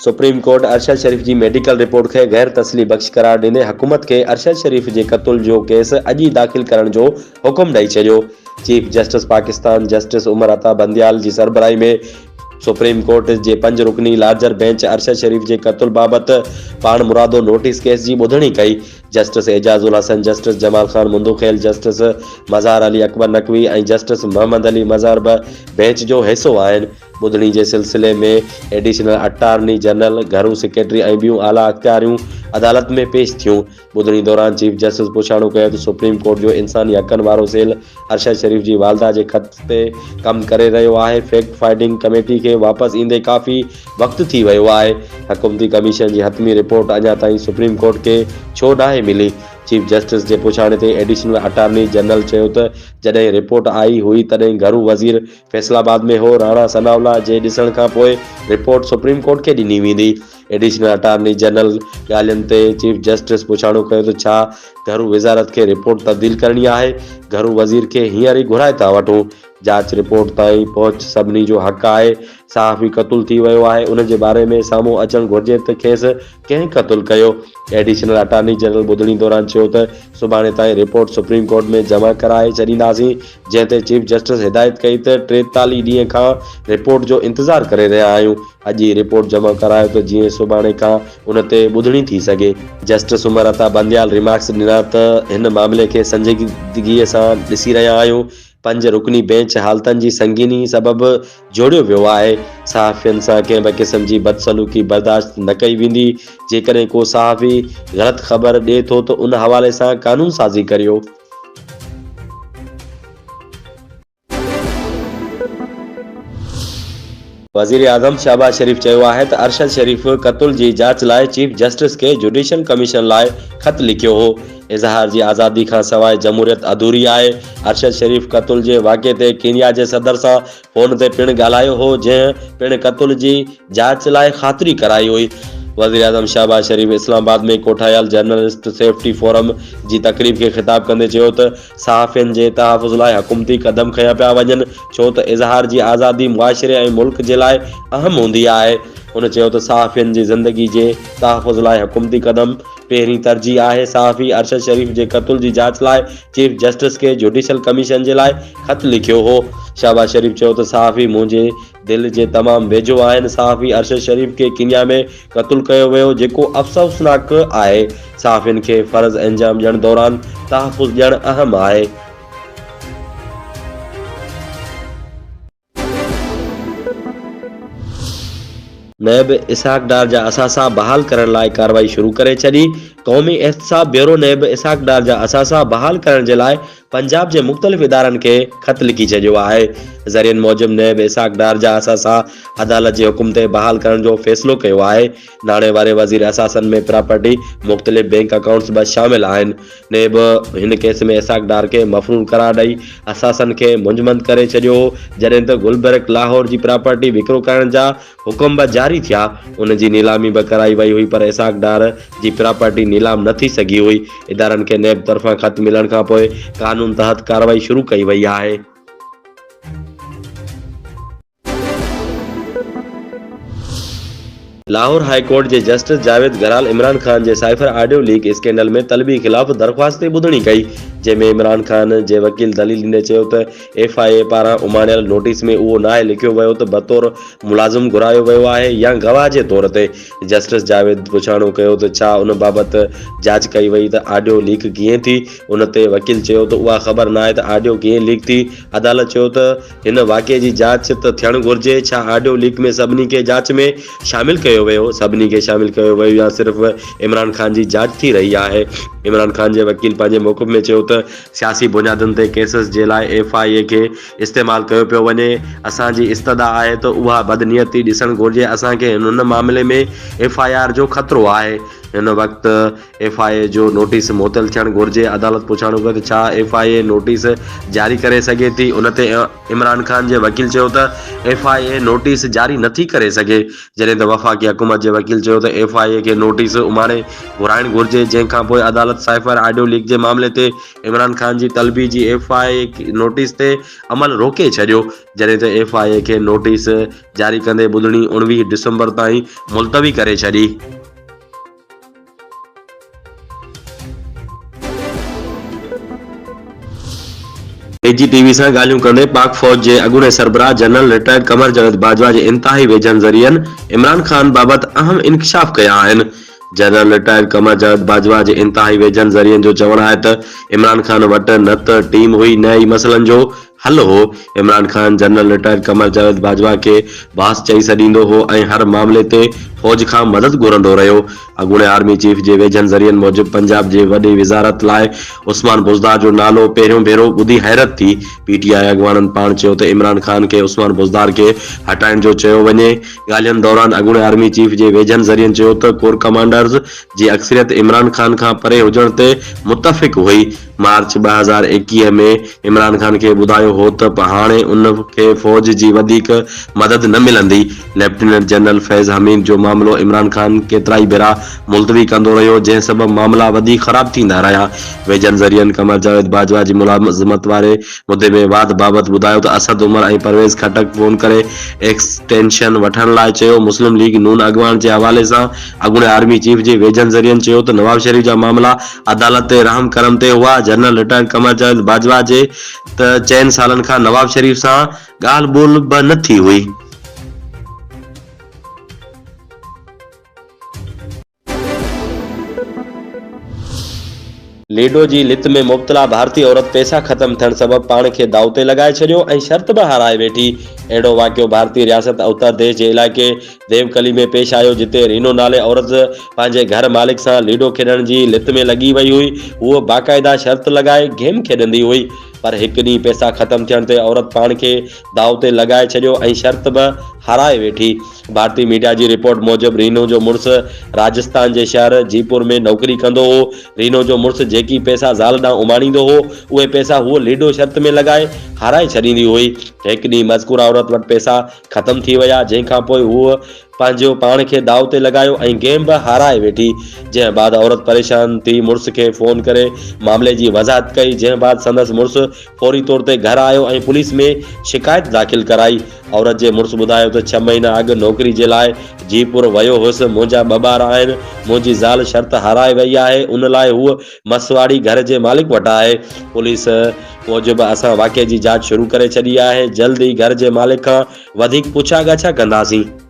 Supreme court Arshad شريف جي medical report کي غير تسلي بخش قرار ڏيندي حڪومت کي ارشد شريف جي قتل جو ڪيس اڄ ئي داخل ڪرڻ جو حڪم ڏئي ڇڏيو. Chief justice Pakistan justice Umar Ata Bandial جي سربراهي ۾ سپريم ڪورٽ جي پنج رڪني لارجر بينچ ارشد شريف جي قتل بابت پاڻمرادو نوٽيس ڪيس جي ٻڌڻي ڪئي. Justice Ijaz ul Ahsan, justice Jamal Khan Mandokhail, justice Mazhar Ali Akbar Naqvi ۽ justice Muhammad Ali Mazhar به بينچ جو حصو آهن. ٻڌڻي جي سلسلي ۾ ايڊيشنل اٽارني جنرل، گهرو سيڪريٽري ۽ ٻيون اعليٰ اختياريون عدالت ۾ پيش ٿيون. ٻڌڻي دوران چيف جسٽس پڇاڻو ڪيو ته سپريم ڪورٽ جو انساني حقن وارو سيل ارشد شريف جي والده جي خط تي ڪم ڪري رهيو آهي، فيڪٽ فائنڊنگ ڪميٽي کي واپس ايندي ڪافي وقت ٿي ويو آهي، حڪومتي ڪميشن جي حتمي رپورٽ اڃا تائين سپريم ڪورٽ کي ڇو ناهي ملي؟ چيف جسٽس جي پڇاڻي تي ايڊيشنل اٽارني جنرل چيو ته جڏهن رپورٽ آئي هئي تڏهن گهرو وزير فيصل آباد ۾ هو، راڻا ثناء الله جي ڏسڻ کانپوء رپورٽ سپريم ڪورٽ کي ڏني ويندي. ايڊيشنل اٽارني جنرل ڳالهين تي چيف جسٽس پڇاڻو ڪيو ته ڇا گهرو وزارت کي رپورٽ تبديل ڪرڻي آهي، گهرو وزير کي هينئر ئي گهرائي ٿا وٺون، جاچ رپورٽ تائين پهچ سڀني جو حق آهي، صحافي قتل ٿي ويو آهي ان جي باري ۾ سامهون اچڻ گهرجي ته کيس ڪنهن قتل ڪيو؟ ايڊيشنل اٽارني جنرل ٻڌڻي دوران چيو ته سڀاڻي تائين رپورٽ سپريم ڪورٽ ۾ جمع ڪرائي ڇڏينداسين، جنهن تي چيف جسٽس هدايت ڪئي ته 43 ڏينهن کان رپورٽ جو انتظار ڪري رهيا آهيون، اڄ ئي رپورٽ جمع ڪرايو ته جيئن سڀاڻي کان ان تي ٻڌڻي ٿي سگهي. جسٽس عمر عطا بنديال ريمارڪس ڏنا ته هن معاملي کي سنجيدگيء سان ڏسي رهيا آهيون، پنج رڪني بينچ حالتن جي سنگيني سبب جوڙيو ويو آهي، صحافين سان ڪنهن به قسم جي بدسلوڪي برداشت نه ڪئي ويندي، جيڪڏهن ڪو صحافي غلط خبر ڏئي ٿو ته ان حوالي سان قانونسازي ڪريو. وزيراعظم شهباز شريف چيو آهي ته ارشد شريف قتل جي جاچ لاء چيف جسٽس کي جڊيشل ڪميشن لاء خط لکيو هو، اظهار جي آزادي کانسواء جمهوريت اڌوري آهي، ارشد شريف قتل جي واقعي تي ڪينيا جي صدر سان فون تي پڻ ڳالهايو هو، جنهن پڻ قتل جي جاچ لاء خاطري ڪرائي هئي. وزيراعظم شهباز شريف اسلام آباد ۾ ڪوٺايل جرنلسٽ سيفٽي فورم جي تقريب کي خطاب ڪندي چيو ته صحافين جي تحفظ لاء حڪومتي قدم کنيا پيا وڃن ڇو ته اظهار جي آزادي معاشري ۽ ملڪ جي لاء اهم هوندي آهي. هن چيو ته صحافين جي زندگي جي تحفظ لاء حڪومتي قدم پهرين ترجيح آهي، صحافي ارشد شريف جي قتل جي جاچ لاء چيف جسٽس کي جوڊيشل ڪميشن جي لاء خط لکيو هو. شهباز شريف چيو ته صحافي منهنجي دل جي تمام ويجهو آهن، صحافي ارشد شريف کي ڪينيا ۾ قتل ڪيو ويو جيڪو افسوسناڪ آهي، صحافين کي فرض انجام ڏيڻ دوران تحفظ ڏيڻ اهم آهي. نيب اسحاق ڊار جا اثاثا بحال ڪرڻ لاء ڪارروائي شروع ڪري ڇڏي، قومي احتساب بيورو نيب اسحاق ڊار جا اثاثا بحال ڪرڻ جي لاء پنجاب جي مختلف ادارن کي خط لکي ڇڏيو آهي. ذريعن موجب نيب اسحاق ڊار جا اثاثا عدالت جي حڪم تي بحال ڪرڻ جو فيصلو ڪيو آهي. ناڻي واري وزير اثاثن ۾ پراپرٽي، مختلف بئنڪ اڪائونٽس به شامل آهن. نيب هن ڪيس ۾ اسحاق ڊار کي مفرور قرار ڏئي اثاثن کي منجمند ڪري ڇڏيو هو، جڏهن ته گلبرگ لاهور جي پراپرٽي وڪرو ڪرڻ جا حڪم به جاري ٿيا، ان جي نيلامي به ڪرائي وئي هئي پر اسحاق ڊار جي پراپرٽي نيلام نه ٿي سگهي هئي، ادارن کي نيب طرفان خط ملڻ کانپوء قانون تحت ڪارروائي شروع ڪئي وئي آهي. لاهور هاء ڪورٽ جي جسٽس جاويد گرال عمران خان جي سائفر آڊيو ليڪ اسڪينڊل ۾ طلبي خلاف درخواست تي ٻڌڻي ڪئي، جنهن ۾ عمران خان جي وڪيل دليل ڏيندي چيو ته ايف I اي پاران اماڻيل نوٽيس ۾ اهو ناهي لکيو ويو ته بطور ملازم گهرايو ويو آهي يا گواهه جي طور تي. جسٽس جاويد پڇاڻو ڪيو ته ڇا ان بابت جاچ ڪئي وئي ته آڊيو ليڪ ڪيئن ٿي؟ ان تي وڪيل چيو ته اها خبر ناهي ته آڊيو ڪيئن ليڪ ٿي. عدالت چيو ته هن واقعي جي جاچ ته ٿيڻ گهرجي، ڇا آڊيو ليڪ ۾ سڀني کي جاچ ۾ شامل ڪيو ويو، سڀني کي شامل ڪيو ويو يا صرف عمران خان جي جاچ ٿي رهي آهي؟ عمران خان جي وڪيل پنهنجي موقف ۾ چيو ته سياسي بنيادن تي ڪيسز جي لاء ايف I اي کي استعمال ڪيو پيو وڃي، اسان جي استدعا آهي ته اها بدنيتي ڏسڻ گهرجي، اسان کي هن معاملي ۾ ايف I R جو خطرو آهي. هن وقت ايف I اي جو نوٽيس معطل ٿيڻ گهرجي، عدالت پڇاڻو ڪيو ته ڇا ايف I A notice جاري ڪري سگهي ٿي، ان تي عمران خان جي وڪيل چيو ته ايف I A notice جاري نٿي ڪري سگهي، جڏهن ته وفاقي حڪومت جي وڪيل چيو ته ايف I اي کي نوٽيس اماڻي گهرائڻ گهرجي، جنهن کانپوء عدالت سائفر آڊيو ليڪ جي معاملي تي عمران خان جي طلبي جي ايف I A notice تي عمل روڪي ڇڏيو، جڏهن ته ايف I اي کي نوٽيس جاري ڪندي ٻڌڻي 19 ڊسمبر تائين ملتوي ڪري ڇڏي. اي جي ٽي وي سان ڳالهيون ڪندي پاڪ فوج جي اڳوڻي سربراهه جنرل رٽائرڊ قمر جاويد باجوا جي انتهائي ويجهن ذريعن عمران خان بابت اهم انڪشاف ڪيا آهن. جنرل رٽائرڊ قمر جاويد باجوا جي انتهائي ويجهن ذريعن جو چوڻ آهي ته عمران خان وٽ نه ته ٽيم هئي نه ئي مسئلن جو حل هو، عمران خان جنرل رٽائرڊ قمر جاويد باجوا کي باس چئي سڏيندو هو ۽ هر معاملي تي فوج کان مدد گهرندو رهيو. اڳوڻي آرمي چيف جي ويجهن ذريعن موجب پنجاب جي وڏي وزارت لاء عثمان بوزدار جو نالو پهريون ڀيرو ٻڌي حيرت ٿي. پي ٽي آء اڳواڻن پاڻ چيو ته عمران خان کي عثمان بوزدار کي هٽائڻ جو چيو وڃي. ڳالهين دوران اڳوڻي آرمي چيف جي ويجهن ذريعن چيو ته ڪور ڪمانڊرز جي اڪثريت عمران خان کان پري هجڻ تي متفق هئي. مارچ 2021 ۾ عمران خان کي ٻڌايو هو ته هاڻي ان کي فوج جي وڌيڪ مدد نه ملندي. ليفٽيننٽ جنرل فيض حميد جو معاملو عمران خان ڪيترائي ڀيرا ملتوي ڪندو رهيو، جنهن سبب معاملا وڌيڪ خراب ٿيندا رهيا. ويجهن ذريعن قمر جاويد باجوا جي ملازمت واري مدي ۾ واڌ بابت ٻڌايو ته اسد عمر ۽ پرويز خٽڪ فون ڪري ايڪسٽينشن وٺڻ لاء چيو. مسلم ليگ نون اڳواڻ جي حوالي سان اڳوڻي آرمي چيف جي ويجهن ذريعن چيو ته نواز شريف جا معاملا عدالت تي رحم ڪرم تي هئا، جنرل رٽائرڊ قمر جاويد باجوا جي ته چئن سالن کان نواز شريف سان ڳالهه ٻولهه به نه ٿي هئي. ليڊو جي لت ۾ مبتلا ڀارتي عورت پئسا ختم ٿيڻ سبب پاڻ کي داء تي لڳائي ڇڏيو ۽ شرط به هارائي ويٺي. اهڙو واقعو ڀارتي رياست اتر ديش جي علائقي ديوڪلي ۾ پيش آيو جتي رينو نالي عورت پنهنجي گهر مالڪ سان ليڊو کيڏڻ جي لت ۾ لڳي وئي هئي. هوء باقاعده شرط لڳائي گيم کيڏندي هئي پر هڪ ڏينهن پئسا ختم ٿيڻ تي عورت پاڻ کي داء تي لڳائي ڇڏيو ۽ شرط به هارائي ويٺي. ڀارتي ميڊيا جي رپورٽ موجب رينو جو مڙس راجستان جي شهر جيپور ۾ نوڪري ڪندو هو. رينو جو مڙس جيڪي پئسا زال ڏانهن اماڻيندو هو اهي پئسا هوء ليڊو شرط ۾ لڳائي هارائي ڇڏيندي هئي. هڪ ڏينهن مذڪوره عورت وٽ پئسا ختم ٿي ويا، جنهن کان پوء هوء پنهنجو پاڻ کي داء تي لڳايو ۽ گيم به هارائي ويٺي، جنهن بعد عورت پريشان ٿي مڙس کي فون ڪري معاملي جي وضاحت ڪئي، جنهن بعد سندس مڙس فوري طور تي گهر آيو ۽ پوليس ۾ شڪايت داخل ڪرائي. عورت جي مڙس ٻڌايو ته ڇهه مهينا اڳ نوڪري جي لاء جيپور ويو هيس، منهنجا ٻه ٻار آهن، منهنجي زال شرط هارائي وئي آهي، ان لاء هوء مسواڙي گهر جي مالڪ وٽ آهي. پوليس موجب اسان واقعي جي جاچ شروع ڪري ڇڏي آهي، جلد ئي گهر جي مالڪ کان وڌيڪ پڇا ڳاڇا ڪنداسين.